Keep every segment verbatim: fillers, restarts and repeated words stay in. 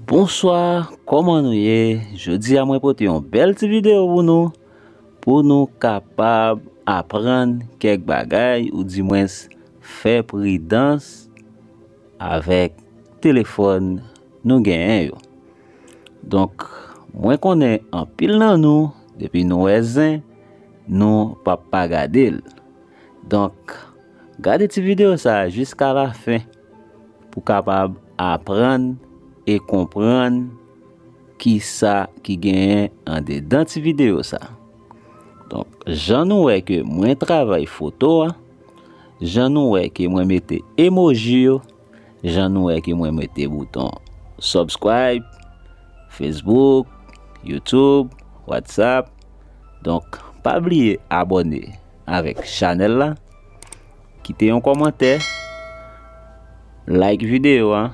Bonswa, kòman nou ye? Jodi a mwen pote yon bèl ti videyo pou nou, pou nou kapab aprann kèk bagay, oudimwens fè pridans avèk telefòn nou genyen yo. Donk, mwen konnen anpil nan nou, depi nou wè zen, nou p ap pa gade l. Donk, gade ti videyo sa a jiska lafen pou kapab aprann e konprann kisa ki genyen andedan ti videyo sa a. Donk, jan nou wè ke mwen travay foto a, jan nou wè ke mwen mete emoji yo, jan nou wè ke mwen mete bouton subscribe, Facebook, YouTube, WhatsApp. Donk, pa bliye abòne avèk chanèl la, kite yon kòmantè, like videyo a,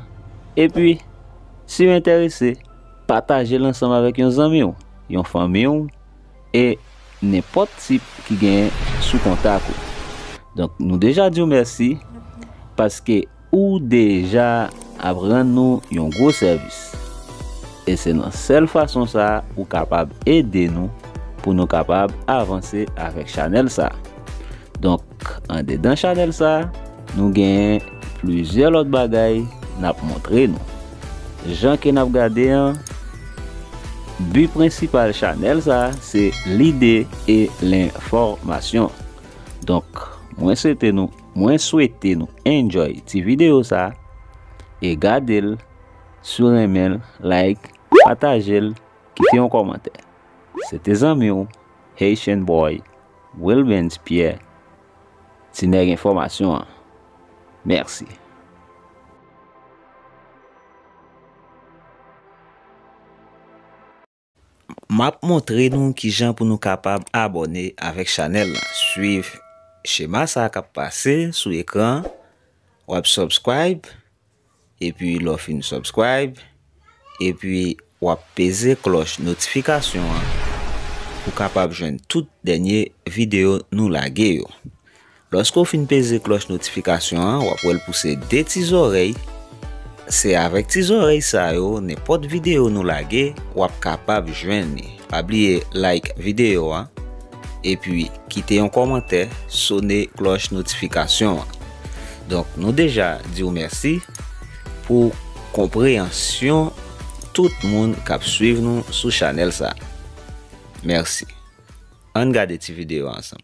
epi, si w enterese, pataje l ansanm avèk yon zanmi w, yon fanmi w, e nenpòt tip ki genyen sou kontak ou. Donk, nou deja di w mèsi paske ou deja ap rann nou yon gwo sèvis. E se nan sèl fason sa a ou kapab ede nou pou nou kapab avanse avèk chanèl sa a. Donk, andedan chanèl sa a, nou genyen plizyè lòt bagay n ap montre nou. Jan ke n ap gade an, bi prensipal chanèl sa a, se lide e lenfòmasyon. Donk, mwen swete nou, mwen swete nou enjoy ti videyo sa a e gade l, si w renmen l, like, pataje l, kite yon kòmantè. Se te zanmi w, Haitian Boy, Wilbens Pierre, ti nèg enfòmasyon an. Mèsi. M ap montre nou kijan pou nou kapab abòne avèk chanèl la. Swiv chema sa a k ap pase sou ekran. W ap subscribe, epi lè w fin subscribe, epi w ap peze klòch notifikasyon an pou w kapab jwenn tout dènye videyo nou lage yo. Lòske w fin peze klòch notifikasyon an, w ap wè l pouse de ti zòrèy. Se avèk ti zòrèy sa yo, nenpòt videyo nou lage, w ap kapab jwenn li. Pa bliye like videyo a, epi kite yon kòmantè, sone klòch notifikasyon an. Donk, nou deja di w mèsi pou konpreyansyon tout moun k ap swiv nou sou chanèl sa. Mèsi. Ann gade ti videyo a ansanm.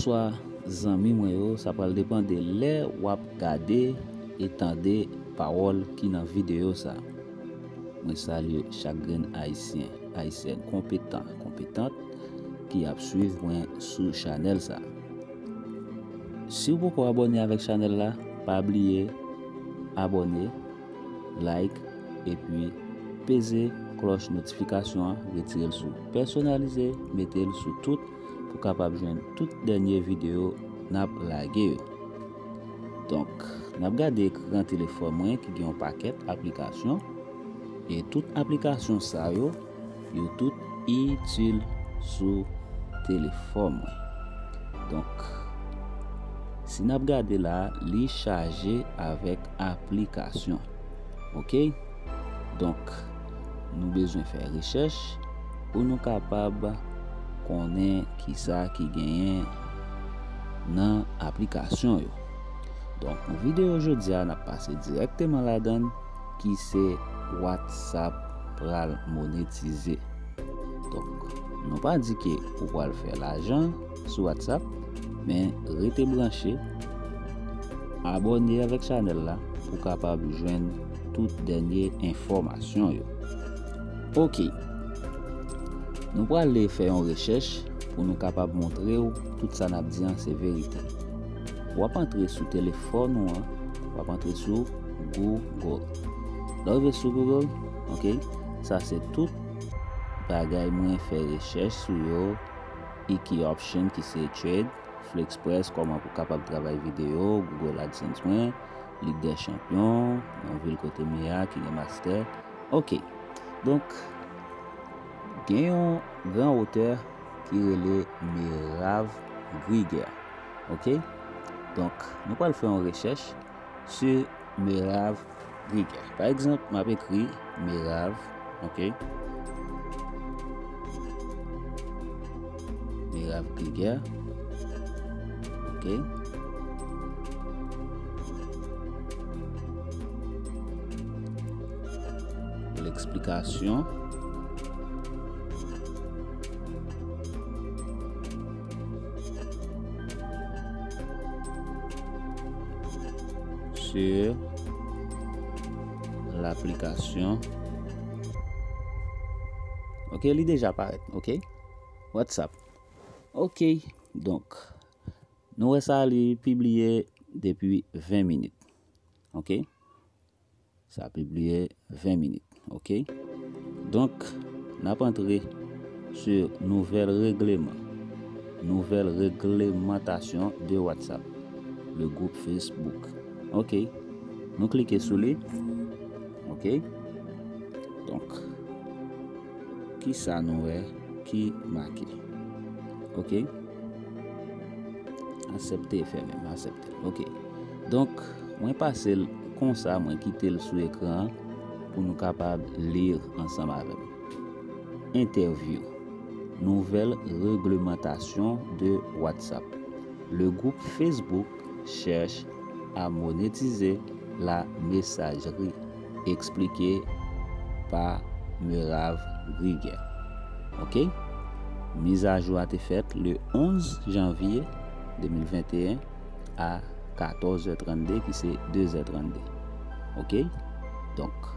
Bonswa zanmi mwen yo, sa pral depann de lè w ap gade e tande pawòl ki nan videyo sa. Mwen salye chak grenn Ayisyen, Ayisyèn konpetan, konpetant ki ap swiv mwen sou chanèl sa. Si w poko abòne avèk chanèl la, pa bliye abòne, like, epi peze klòch notifikasyon an, retire l sou pèsonalize, mete l sou tout pou kapab jwenn tout dènye videyo n ap lage yo. Donk, n ap gade ekran telefòn mwen ki gen yon pakèt aplikasyon. E tout aplikasyon sa yo, yo tout itil sou telefòn mwen. Donk, si n ap gade la, li chaje avèk aplikasyon. Oke? Donk, nou bezwen fè rechèch pou nou kapab konnen kisa ki genyen nan aplikasyon yo. Donk, videyo jodi a, n ap pase dirèkteman ladan l, ki se WhatsApp pral monetize. Donk, nou pa di ke ou pral fè lajan sou WhatsApp, men rete branche, abòne avèk chanèl la pou kapab jwenn tout dènye enfòmasyon yo. Oke. Nou prale fè yon rechèch pou nou kapab montre w tout sa n ap di an se verite. W ap antre sou telefòn ou an, w ap antre sou Google. Lè w rive sou Google, oke, sa se tout bagay mwen fè rechèch sou yo, e ki option ki se trade, Flex Press, kòman pou kapab travay videyo, Google AdSense mwen, Ligue des Champions, yon vil kote m ye a, KineMaster. Oke. Donk, gen yon gran otè ki rele Merav Grieger. Oke? Donk, nou pral fè yon rechèch sou Merav Grieger. Pa egzanp, m ap ekri Merav, oke? Merav Grieger. Oke? L'explication sur l'application. Oke, li deja parèt, oke? WhatsApp. Oke, donk, nou wè sa, li pibliye depi ven minit. Oke? Sa pibliye ven minit. Oke? Donk, n ap antre sur nouvèl regleman. Nouvèl reglemantasyon de WhatsApp. Le groupe Facebook. Oke. Nou klike sou li. Oke. Donk, kisa nou wè ki make? Oke. Aksepte, fèmen, aksepte. Oke. Donk, mwen pase l konsa, mwen kite l sou ekran an pou nou kapab li ansanm avè m. Entèvyou. Nouvelle réglementation de WhatsApp. Le groupe Facebook cherche à monétiser la messagerie, expliqué par Merav Grieger. Oke? Mizajou a te fèt le onz janvye de mil venteyen a katòz è trannde, ki se de zè trannde. Oke? Donk,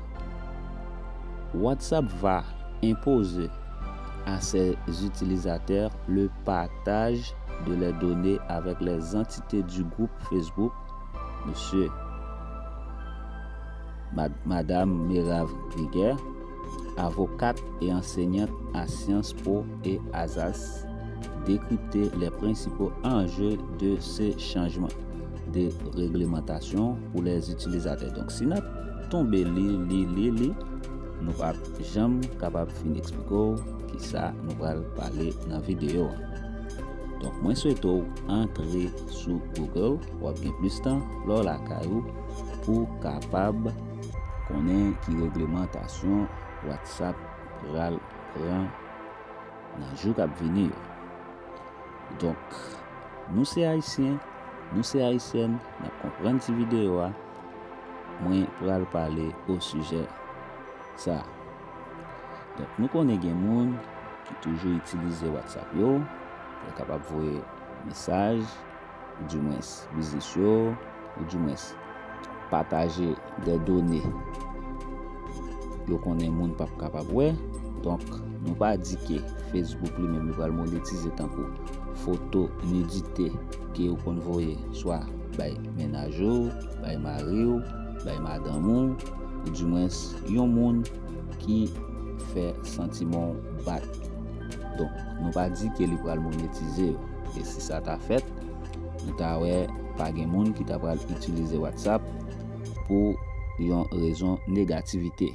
WhatsApp va imposer à ses utilisateurs le partage de leurs données avec les entités du groupe Facebook, Monsieur, Mad-, Madame Merav Grieger, avocate et enseignante à Sciences Po et Azaz, décrypter les principaux enjeux de ce changement de réglementation pour les utilisateurs. Donk, si n ap tonbe li, li, li, li, nou p ap janm kapab fin eksplike w kisa nou pral pale nan videyo a. Donk, mwen swete w antre sou Google, w ap gen plis tan lè w lakay ou pou w kapab konnen ki reglemantasyon WhatsApp pral pran nan jou k ap vini yo. Donk, nou se Ayisyen, nou se Ayisyèn, n ap konprann ti videyo a, mwen pral pale o sijè sa a. Donk, nou konnen gen moun ki toujou itilize WhatsApp yo, yo kapab voye mesaj, ou di mwens biznis yo, ou di mwens pataje de done yo konnen moun p ap kapab wè. Donk, nou pa di ke Facebook li menm li pral monetize tankou foto nidite ke ou konn voye swa bay mennaj ou, bay mari w, bay madanm ou, ou di mwens yon moun ki fè santiman w bat. Donk, nou pa di ke li pral monetize yo. E si sa ta fèt, nou ta wè pa gen moun ki ta pral itilize WhatsApp pou yon rezon negativite.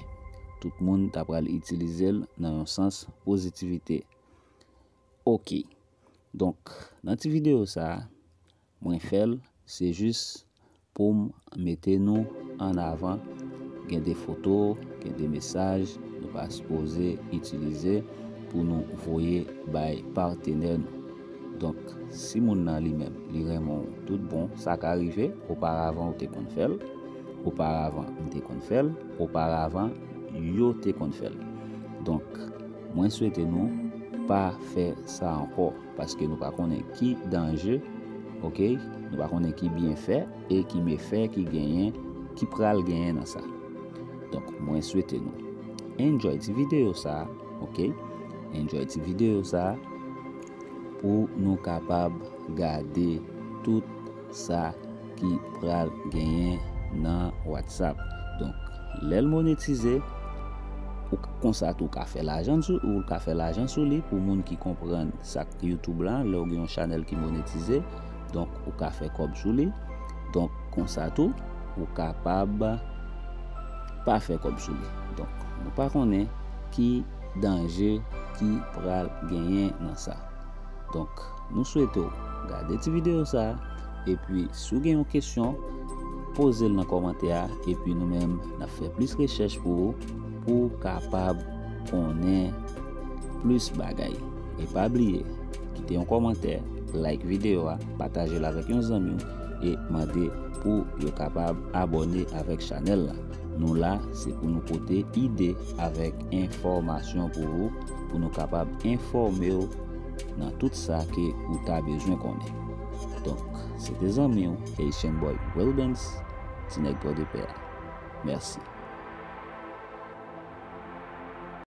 Tout moun ta pral itilize l nan yon sans pozitivite. Oke. Donk, nan ti videyo sa a, mwen fè l, se jis pou m mete nou an avan. Gen de foto, gen de mesaj nou pa sipoze itilize pou nou voye bay patenè nou. Donk, si moun nan li menm, li renmen w tout bon, sa ka rive, oparavan ou te konn fè l, oparavan m te konn fè l, oparavan yo te konn fè l. Donk, mwen swete nou pa fè sa ankò, paske nou pa konnen ki danje, oke? Nou pa konnen ki byenfè e ki mefè ki genyen, ki pral genyen nan sa. Donk, mwen swete nou enjoy ti videyo sa, oke? Enjoy ti videyo sa pou nou kapab gade tout sa ki pral genyen nan WhatsApp. Donk, lè l monetize, ou k-, konsa tou ou ka fè lajan sou, ou ka fè lajan sou li. Pou moun ki konprann sa k YouTube la, lè w gen yon chanèl ki monetize, donk ou ka fè kòb sou li. Donk, konsa tou, ou kapab pa fè kòb sou li. Donk, nou pa konnen ki danje ki pral genyen nan sa. Donk, nou swete w gade ti videyo sa a, epi si w gen yon kesyon, poze l nan kòmantè a, epi nou menm, n ap fè plis rechèch pou ou, pou w kapab konnen plis bagay. E pa bliye, kite yon kòmantè, like videyo a, pataje l avèk yon zanmi w, e mande pou yo kapab abòne avèk chanèl la. Nou la, se pou nou pote ide avèk enfòmasyon pou ou, pou nou kapab enfòme w nan tout sa ke ou ta bezwen konnen. Donk, se te zanmi w, Haitian Boy Wilbens, ti nèg Pòdepè a. Mèsi.